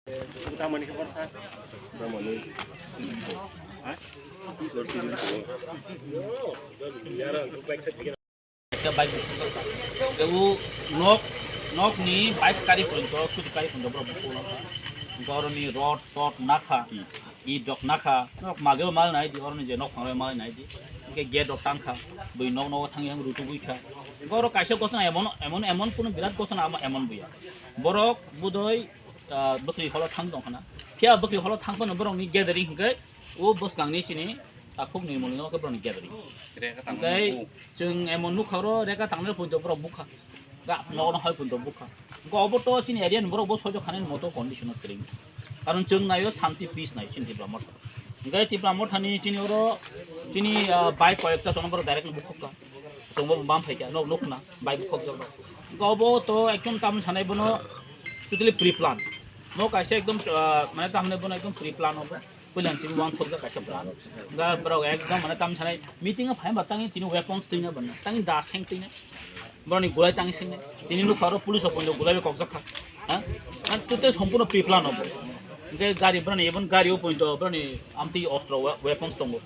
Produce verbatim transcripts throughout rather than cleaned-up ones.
Ekta bike bukha. Ebu nok, nok ni bike kari pun to, scooty kari pun to, borok bukha. Borok ni rod, rod nakha, i dok nakha, nok mageo mal nai di, oroni je nok phangre mal nai di. Ke gate rok tangkha, bui nok nogo thang yang rutu bui kha. Borok kaisa gotna emon, emon, emon kuno birat gotna ama emon buya. Borok budoi, ah, bwkri holo thang tong khana. Phiya bwkri holo thang phano borok ni gathering hingke, o bwskang ni chini, takhuk ni muli no ke borok ni gathering. Reka tangmani Hingke bo. Chwng emon nukha oro reka tangnai punto borok bukha. Ga nogo no hai punto bukha. Ga obo to chini area ni borok bo sojo khanai moto condition o kwrwi. Karon chwng naio shanti peace nai chini Tipra Motha. Hingke Tipra Motha ni chini oro chini, ah, bike koyekta chwng borok direct bukhuk ka. Chwng bo bam phaikha, nok nukna, bike bukhuk jok. Hingke obo to ekdom tam sanai bono totally pre plan. No kaisa ekdom, ah, mane tam sanai bono ekdom pre plan obo. Puilan chini uansukjak kaisa borok. Ga borok ekdom mane tam sanai meeting o phai ba tangi tini weapons twina bana. Tangi da seng twina. Boroni gulai tangi seng. Tini nukha oro police o poito gulai bai kokjak kha. Ha? An tute sompurno pre plan obo. Hingke gari boroni ebon gari o poito boroni amtwi ostro we-, weapons tongo.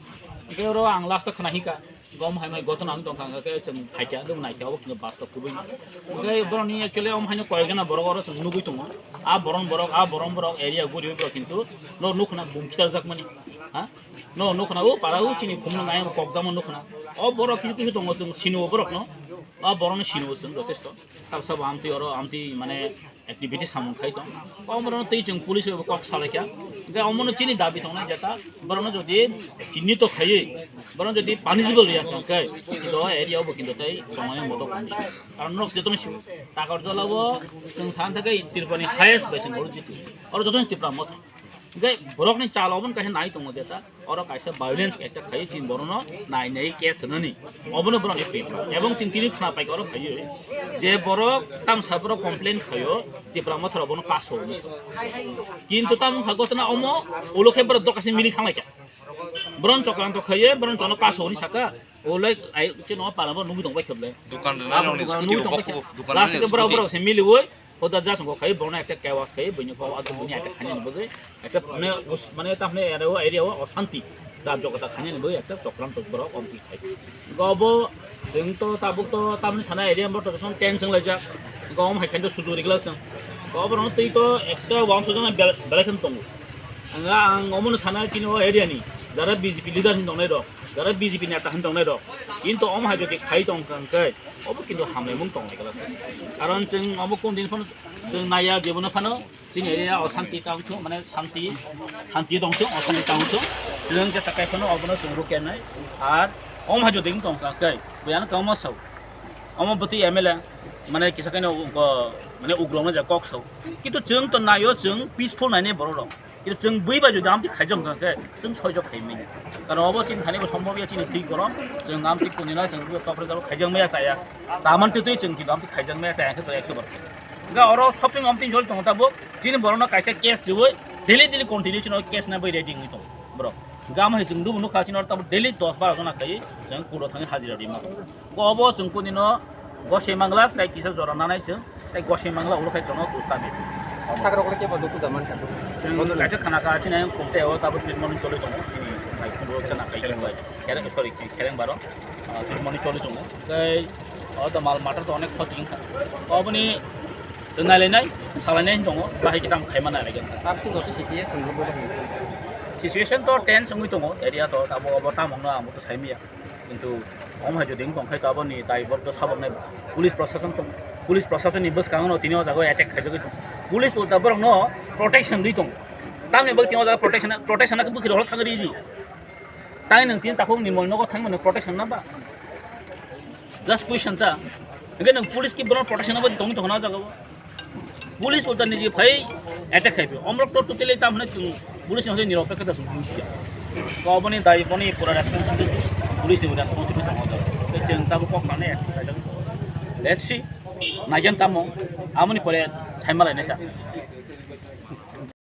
Hingke oro ang last o khna hika. Gom hai mai gotona ang tongkha, hingke chwng phaikha, chwng naikha, obo khe basto kubui. Hingke borokni actually om haino koyekjana borok oro chwng nugui tongo. A boron borok, a boron borok, area guri borok kintu no nukna bum khitarjakmani. Ha? No nukna o para o chini khumna nai kokjakma nukna. O borok kisu kisu tongo chwng sino borokno. A borokno sino chwng jotesto. Sabo sabo amtwi oro amtwi mane activity samung khai tong. Omo rok twi chwng police bai kok salai kha. Hingke omo no chini dabi tongnai jeta, borok no jodi chini to khaiwi, borok no jodi punishable ya kha khe, do area bo kinto tai tongnai moto kong si. Karon nok joto no si. Takarjala bo chwng san thake Tripura ni highest bai chwng oro jitu. Oro joto ni Tipra Motha. Hingke borok ni chalo obo no kaisa nai tongo jeta. Oro kaisa violence attack khai chini borok no nai nai case rwnani. Obono borok ni pin. Ebong chini tini khna paikha oro phaiwi je borok tamsa borok complain khaio Tipra Motha rok bono kaso hwnwi. Kintu tamo kha gotona omo ulo khe borok dokasi mili thanglaikha. Borok chokranto khaiye borok jono kaso hwnwi saka. Ulai ai chini o para bo nugui tongbai kheble. Dukan rwnai rokni scooty rok bokhok, dukan rwnai scooty. Last ke borok borok se miliwi. Hoda jasongo khai bono ekta kewas khai buini kok atu buini ekta khani ni bagwi ekta mane us-, mane tamne area o, area o osanti rajyo kata khani ni bagwi ekta chokranto borok omti khai. Gobo chwng to tabuk to tamni sana area bo to tension laijak. Gom hai khain to sudu rigla chwng. Gobo no twi to ekta wang sojana bel-, belai khan tongo. Anga ang omono sana chini o area ni jara B J P leader hin tongnai rok. Jara B J P neta hin tongnai rok. Kintu omo hai jodi khai tong kha hwnkhe, obo kintu hamlaimung tongnai kala. Karon chwng omo kung din phano chwng naiya jebono phano chini area o santi tong thung, mane santi, santi tong thung, osanti tong thung. Chwng khe sakai phano obono chwng rukya nai. Ar omo hai jodi wng tong kha hwnkhe, buyano kamo sao. Omo bwtwi M L A, mane kisa khe no, mane ugro wngna ja kok sao. Kintu chwng to naio chwng peaceful nainai borok rok. Kintu chwng bui bai jodi amtwi khaijak wngkha khe, chwng soijak khaimani. Karon obo chini thani bo sombhob ya chini thwi korom, chwng amtwi kunina chwng bui topre topre khaijak maya chaya. Chaman twi twi chwng kintu amtwi khaijak maya chaya khe to ekso bar. Ga oro shopping amtwi jol tongo tabuk, chini borokno kaisa case riwi, daily daily continue chini case na bai ready wngwi tongo borok. Ga amhai chwng dubu nukha chini oro tabuk daily dos baro jona khai, chwng court o thangwi hajira rima tongo. Obo chwng kunino gosoi mangla tei kisa jora nanai chwng tei gosoi mangla ulo khai chwngno kustabi. Sakrok le kebo duku da man kha. Chwng kaisa khana kha chini ayang khum tei o tabuk treatment choli tongo. Chini bai khum rok chana kai bai. Khereng, sorry, khereng baro, ah, treatment choli tongo. Tei o to mal matter to onek khoti wngkha. Oboni chwng nailainai, salainai tongo, bahai kitam khaima nailaikha. Tabuk joto situation rok bo. Situation to tense wngwi tongo, area to abo obo tamokno ang bo to saimaya. Kintu omo hai jodi wng tong khe to aboni dai borok to sabok nai, police prosason tong, police prosason ni bwskango no tini o jaga o attack khaijagwi tong, police ulta borok no protection rwi tong, tamni bagwi tini o jaga protection, protection na bwkhi rok thang ridi, tai nwng tini takhuk ni mol nogo thang mano protection na ba, just question ta, hwnkhe nwng police ki borok protection na bagwi tongwi tong kha na o jaga o. Police ulta niji phai attack khai phi. Omrok to totally tam hwnwi chwng police ni hwnwi niropekha da chwng police ya. To oboni dai boni pura responsibility, police ni responsibility tongo da. Tei chwng tabuk kok sanai attack khai da. Let's see. Naigen tamo. Amoni pore thai malai nai ta.